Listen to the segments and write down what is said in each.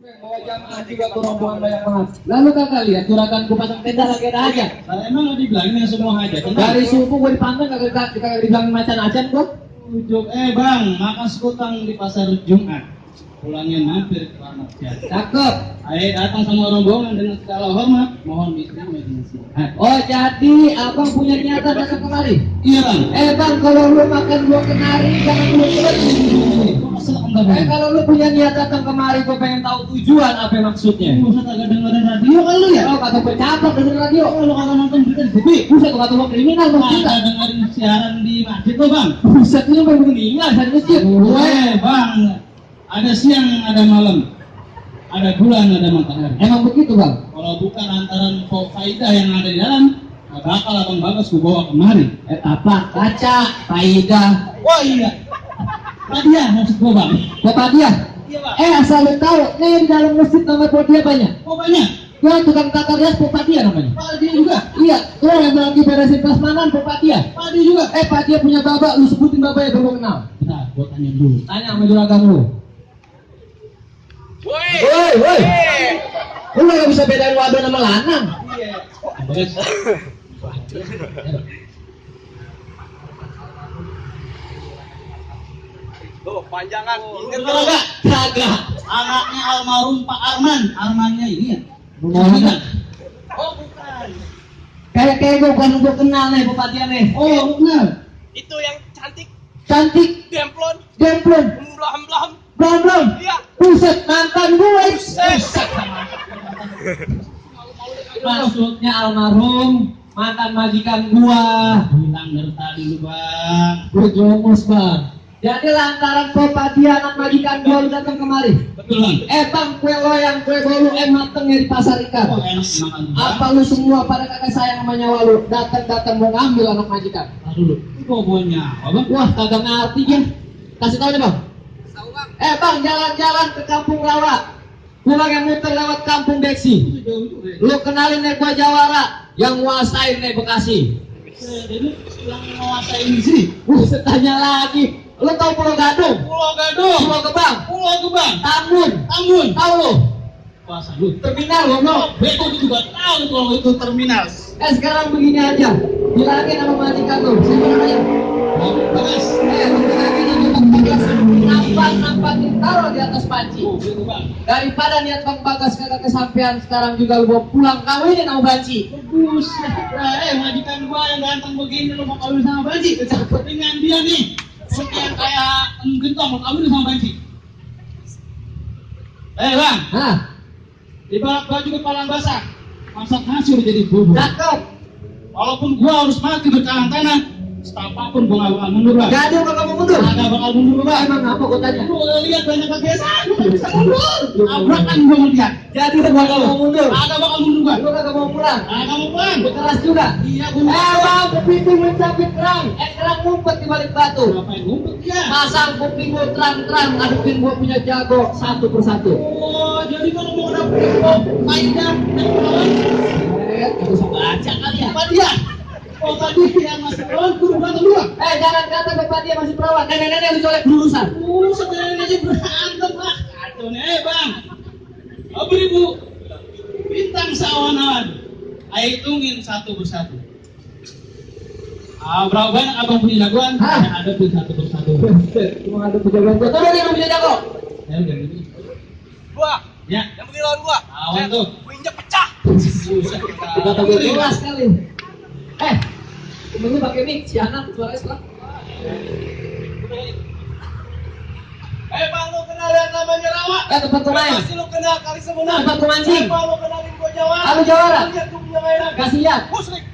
Bawa jamaah juga tuh rombongan banyak banget. Lalu kakak lihat juraganku pasang tenda lagi ada aja. Emang nggak dibilangin yang semua aja. Dari subuh gue dipanteng kagak dibilangin macan-macan gua. Ujuk, bang, makan sekutang di pasar Jumat. Pulangnya mampir ke Ramat Jati. Cakep. Ayo datang sama rombongan dengan segala hormat. Mohon diterima dengan sihat. Oh jadi abang punya niatan datang kemari? Iya bang. Bang, kalau lu makan buah kenari jangan lu kalau lu punya niat datang kemari, gue pengen tahu tujuan apa maksudnya. Buset agak dengerin radio kan lu ya? Oh kata gue capek dengerin radio. Oh, lu kagak nonton berita di TV? Buset lu kata gue kriminal bang kita. Kagak dengerin siaran di masjid tuh bang? Buset lu pengen meninggal saya masjid. Bang, ada siang ada malam, ada bulan ada matahari. Emang begitu bang? Kalau bukan antaran faidah yang ada di dalam, gak bakal abang Bagas gue bawa kemari. Apa? Kaca, faidah. Wah iya. Hadiah maksud gue bang. Hadiah? Iya bang. Asal lu tahu, nih di dalam masjid nama dia banyak. Oh banyak? Ya tukang tata rias Popadia namanya. Dia juga? Iya, tuh yang lagi beresin prasmanan Popadia. Dia juga? Dia punya babak, lu sebutin babak yang belum kenal. Bentar, gue tanya dulu. Tanya sama juragan lu. Woi. Lu gak bisa bedain wadah sama lanang. Iya. Tuh, panjangan. Ingat Betul enggak? Kagak. Anaknya almarhum Pak Arman. Armannya ini ya? Bukan. Oh bukan. Kayak gue bukan gue kenal nih Popadia nih. Oh benar. Itu yang cantik, Cantik, demplon, demplon, belam-belam. blom. Iya. Buset mantan gue. Buset. Maksudnya almarhum mantan majikan gua. Bilang dari tadi lu bang. Gue jomos bang. Jadi lantaran Popadia anak majikan gua lu datang kemari. Betul bang. Bang, kue loyang, kue bolu matengnya di pasar ikan. Oh enak makan. Apa lu semua pada kagak sayang sama nyawa lu? Datang mau ngambil anak majikan. Tahu dulu. Itu pokoknya apa bang? Wah, kagak ngerti ya. Kasih tahu nih bang. Tahu bang. Bang, jalan-jalan ke Kampung Rawa. Pulang yang muter lewat Kampung Deksi. Lu kenalin nih gua Jawara yang nguasain nih Bekasi. Jadi yang menguasai di sini. Tanya lagi. Lu tahu Pulau Gadung? Pulau Gadung. Pulau Gebang? Pulau Gebang. Tambun? Tahu lu? Puasa lu. Terminal lu, no? Betul juga tahu kalau itu terminal. Sekarang begini aja. Bilangin sama majikan lu. Siapa namanya? Bagas. Nampak taruh di atas panci. Gitu bang. Daripada niat Bang Bagas kagak kesampean, sekarang juga lu bawa pulang kawinin sama banci. Buset. Majikan gua yang ganteng begini lu mau kawin sama Banci. Dengan dia nih. Sekian kayak gentong mau kawin sama Banci. Bang. Hah? Di baju kepalang basah. Masak nasi udah jadi bubur. Cakep. Walaupun gua harus mati berkalang tanah, apapun gua gak bakal mundur bang. Gak ada yang bakal mundur. Gak bakal mundur bang. Emang apa gua tanya? Gua udah lihat banyak kebiasaan, gua gak bisa mundur. Abrakan gua melihat. Jadi lu bakal mau mundur. Gak bakal mundur bang. Lu kagak mau pulang. Gak mau pulang. Lu keras juga. Iya gua. Bang, kuping mencapit kerang. Kerang ngumpet di balik batu. Ngapain ngumpet ya? Pasang kuping gua terang-terang, adepin gua punya jago satu persatu. Oh, jadi kalau mau dapet kok mainnya dan Gak usah baca kali ya. apa dia? Oh tadi yang masih perawan kudu berantem dua. Jangan kata bapak dia masih perawan. Nenek-nenek lu colek berurusan. Sebenarnya aja berantem lah. Kacau nih bang. Oh beribu bintang sawan-awan. Ayo hitungin satu persatu. Berapa banyak abang punya jagoan? Saya hadapin satu persatu. Cuma ada pejabat gua. Tuh yang punya jago. Ya udah gitu. Gua. Ya. Yang begini lawan gua. Awan tuh. Gua injak pecah. Buset. Kata gue jelas kali. Temen lu pakai mic, si anak suaranya setelah. Bang, lu kenal yang namanya Rawa? Tempat pemain. Pasti lu kenal kali sebenarnya. Tempat pemancing. Bang, lu kenalin gua Jawara. Halo Jawara. Lihat gua punya mainan. Kasih lihat. Musrik.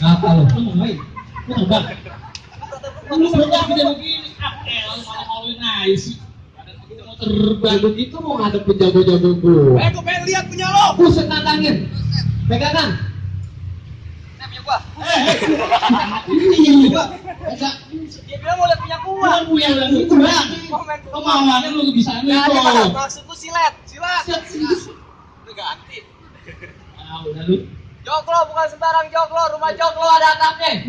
Apa lu? Lu mau main? Lu terbang. Lu berapa dia begini? Malah kawin aja sih. Kita mau terbang. Begitu mau ngadepin jago-jago gua. Gua pengen lihat punya lo. Buset nantangin. Pegangan. Saya punya gua. Ini juga. Dia bilang mau lihat punya gua. Bukan gue yang bilang itu bang. Kemauannya lu bisa Nah, dia itu. maksud lu silet. Udah ganti. Ah udah lu. Joglo bukan sembarang joglo, rumah joglo ada atapnya.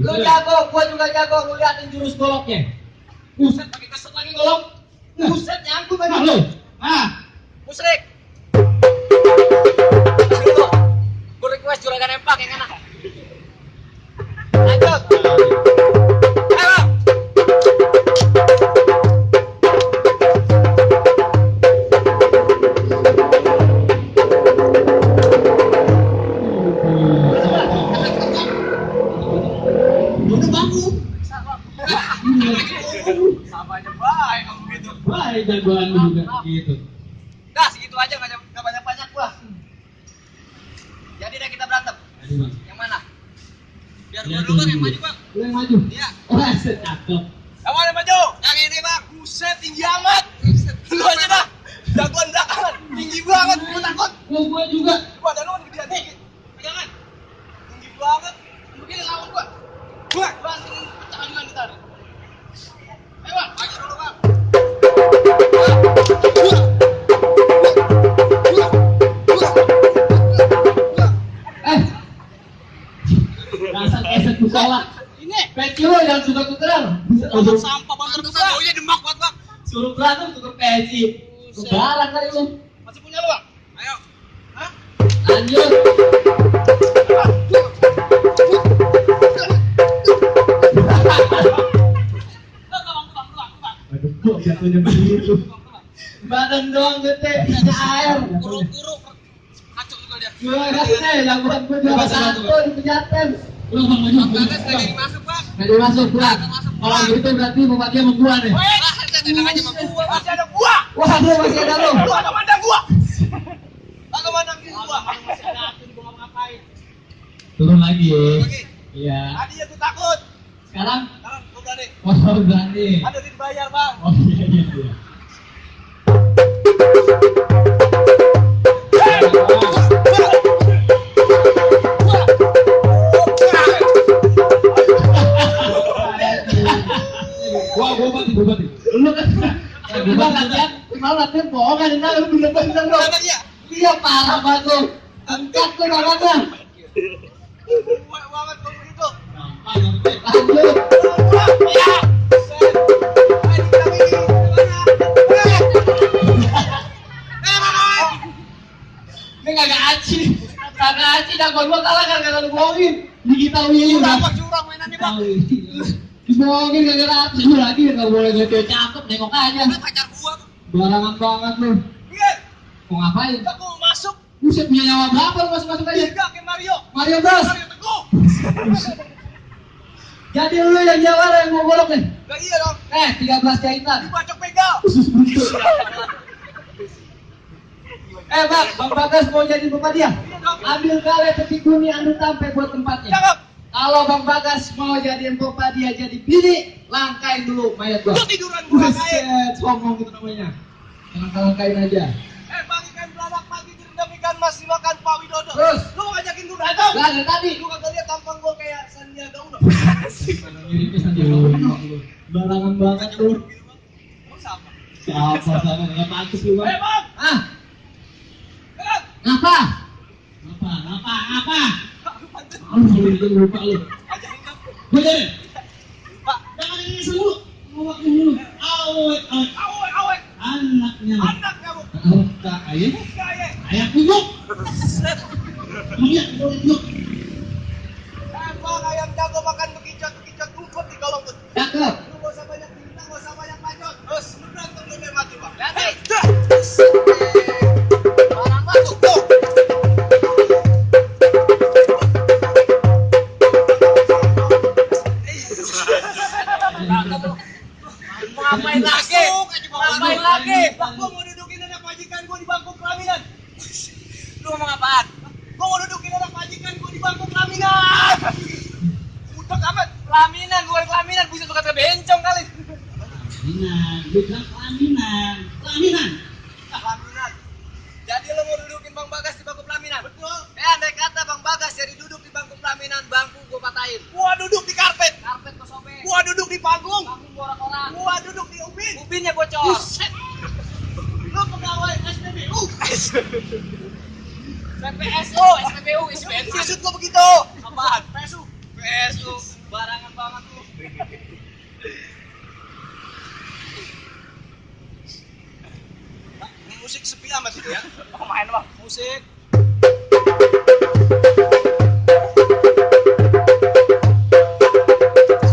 Lu jago, gua juga jago, lu liatin jurus goloknya. Buset, pakai keset lagi golok. Buset, nyangkut lagi. Halo. Ah, Musrik. Sini lu. Gua request juragan empak yang enak. Lanjut. Ayo. udah bangku. Samanya baik kamu gitu. Baik jagoan lu juga gitu. Dah segitu aja nggak banyak gua. Jadi deh kita berantem. Aduh, Bang. Yang mana? Biar Lihat gua dulu bang yang dulu. maju bang. Lu yang maju. Iya. Wah, cakep. Yang mana yang maju? Yang ini bang. Buset tinggi amat. Lu aja dah. Jagoan belakangan. Tinggi banget. Gua takut. Gua juga. Gua ada lu kan gedean dikit. Pegangan. Tinggi banget. Begini lawan gua. Gua langsung pecah juga kita. Ayo bang. Maju dulu bang. Rasa keset musola. Ini. Peci lu jangan suka tukeran. Lawan sampah bang terbuka. Oh iya demak buat bang. Suruh berantem tuker peci. Barang kali lu. Masih punya lu bang? Ayo. Hah? Lanjut. Aduh, kok jatuhnya begitu. Badan doang gede, ada air. Kuru-kuru. Kacau juga dia. Gua gede, yang buat gua juara satu di penjaten. Lu Bang maju. Bagas gak jadi masuk bang. Nggak dia masuk pulang. Kalau gitu berarti bupati sama gua nih. Weh, tenang aja sama gua. Masih ada gua. Wah, lu masih ada lu. Lu agak mandang gua. Agak mandang gua. Masih ada aku gua ngapain. Turun lagi ya. Oke. Iya. Tadi ya gua takut. Sekarang Sekarang gua berani. oh berani. Ada dibayar bang. Oh iya iya iya. Gua bati. Lu kan gua latihan, mau latihan bohongan ini lu bener-bener lu. Kenapa dia? Iya parah banget lu. Angkat tuh tangannya. Wah, banget kalau begitu. Lanjut. Iya. Set. Ayo kita ini. Mana? Ini kagak aci. Kagak aci dah gua kalah karena lu bohongin. Digital Willy Curang bang. bang, curang mainannya bang. Dibohongin kagak aci lu lagi enggak boleh ngeliat cakep nengok aja. Lu pacar gua. Barangan banget lu. Iya. Mau ngapain? Enggak gua mau masuk. Buset punya nyawa berapa lu masuk-masuk aja? Tiga kayak Mario. Mario Bros. Mario Teguh. Jadi lu yang jawara yang mau golok nih. Gak iya dong. 13 jahitan. Dibacok begal. Bang Bagas mau jadi bapak dia. Iya dong. Ambil kale peti kuni anu tampe buat tempatnya. Cakep. Kalau Bang Bagas mau jadi bapak dia jadi bini, langkain dulu mayat gua. Lu tiduran gua kayak. Buset, sombong gitu namanya. Langkain aja. Bang ikan beranak pagi direndam ikan mas dimakan Pak Widodo. Terus? Lu mau ngajakin gua berantem? Lah dari tadi. Lu kagak lihat tampang gua kayak Sandiaga Uno. Barangan banget tuh. Lu sama. Siapa enggak pantas lu, Bang. Bang. Ah, Bang. ngapa? Apa? Lu pantes. Lupa lu. Ajarin dong. Gua jadi. Pak. Jangan ini dulu. Ngawak dulu. Awet. Awet. Anaknya. Anak kamu. Buka ayah. Buka ya. Ayah tunjuk. Lihat tunjuk. Bang ayam jago makan bekicot ngumpet di kolong tuh. Cakep. Lu gak usah banyak bintang, gak usah banyak bacot. Terus lu berantem lu kayak mati bang. Lihat nih. Barang masuk tuh. Mau ngapain lagi? Ngapain lagi? Gua mau dudukin anak majikan gua di bangku pelaminan. Lu ngomong apaan? Gua mau dudukin anak majikan gua di bangku pelaminan. Udah amat. Pelaminan, bukan pelaminan. Bisa suka ke bencong kali. Pelaminan. Pelaminan. Jadi lo mau dudukin Bang Bagas di bangku pelaminan? Betul. Andai kata Bang Bagas jadi duduk di bangku pelaminan, bangku gua patahin. Gua duduk di karpet. Karpet gua sobek. Gua duduk di panggung. Panggung gua orang-orang. Gua duduk di ubin. Ubinnya bocor. Buset. Lo pegawai SPBU. PPSU, SPBU, isi bensin. Maksud gua begitu. Apaan? PSU. PSU, barangan banget lu. Musik sepi amat itu ya. Mau main bang? Musik.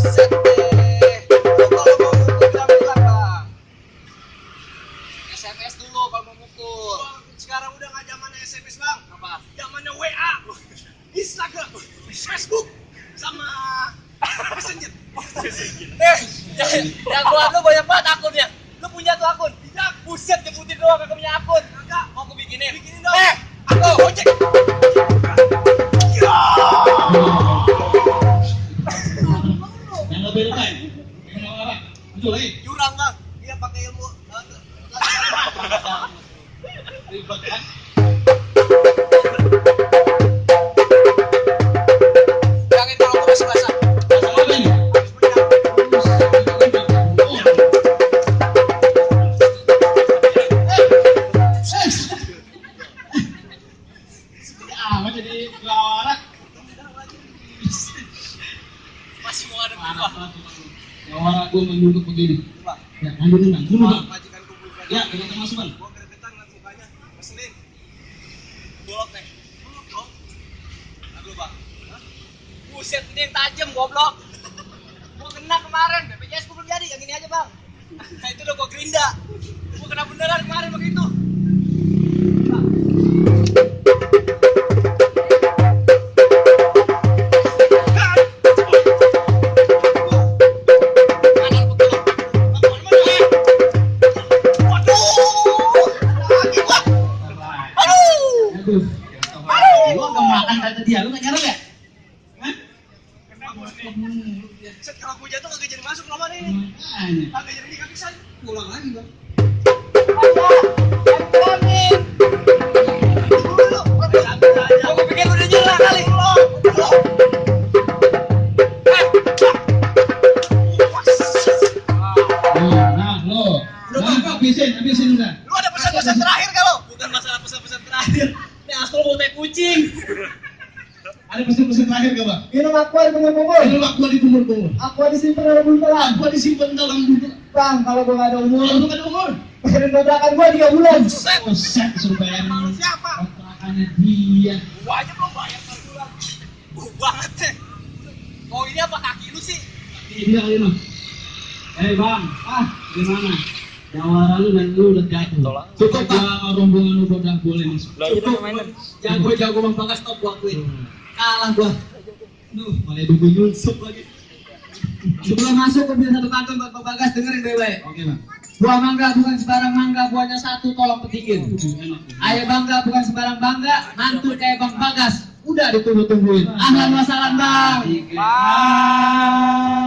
Set deh. Lu kalau mau mukul bilang-bilang, Bang. SMS dulu kalau mau mukul. Sekarang udah nggak zamannya SMS, Bang. Apa? Zamannya WA, Instagram, Facebook, sama Messenger. Jagoan lu banyak banget akunnya. Lu punya tuh akun? Tidak. Buset, nyebutin doang kagak punya akun. Kagak. Mau aku bikinin? Bikinin dong. Aku Ojek. Ya. Yang lebih lumayan. Yang apa? Betul lagi. Jurang, Bang. Dia pakai ilmu. Ribet kan? Jangan kalau gua masih basah. Masuk apa ini? Habis punya. Amat jadi lawarak. masih mau ada Parah apa? banget. Lawarak gue menunduk begini. Bang, Ya, lanjutin bang. Dulu bang. majikan kumpulkan. Ya, kita termasuk bang. Gua gregetan ngeliat mukanya. Ngeselin. Bolok nih. Bolok dong. Lalu, Bang. Hah? Buset, ini yang tajam goblok. Gua kena kemarin, BPJS gua belum jadi, yang ini aja bang. Nah, itu udah gua gerinda. Gua kena beneran kemarin begitu. Kanan betul. Waduh. Lagi, Bang. Aduh. Lu agak makan kata dia, lu gak nyarap ya? Hah? Set, kalau gua jatuh kagak jadi masuk lama nih. Makanya. Kagak jadi dikapisan. Pulang lagi bang. Gua pikir udah nyerah kali. Nah, lo. Nah, habisin udah. Lu ada pesan-pesan terakhir kalau? Bukan masalah pesan-pesan terakhir. Ini Astro mau teh kucing. Ada pesan-pesan terakhir gak bang? Minum aqua di kumur-kumur. Ini aqua di kumur-kumur. Aqua disimpan dalam buntelan. Aqua disimpan dalam bubuk. Bang, kalau gua nggak ada umur, Kalau lu gak ada umur. bayarin kontrakan gua 3 bulan. Set, suruh bayarin. Malu siapa? Kontrakannya dia. Gua aja belum bayar per bulan. Banget deh. Oh ini apa kaki lu sih? Ini kali no. Bang, gimana? Jawara lu dan lu udah jatuh. Cukup bang, rombongan lu udah boleh masuk. Cukup. Jago bang Bagas top gua akuin. Kalah gua. Duh, malah dulu nyusup lagi. Sebelum masuk gua bilang satu kantong buat Bang Bagas, dengerin baik-baik. Oke bang. Buah mangga bukan sembarang mangga, buahnya satu, tolong petikin. Enak. Ayo bangga bukan sembarang bangga, mantul kayak Bang Bagas. Udah ditunggu-tungguin. Ahlan wa sahlan bang. Bang.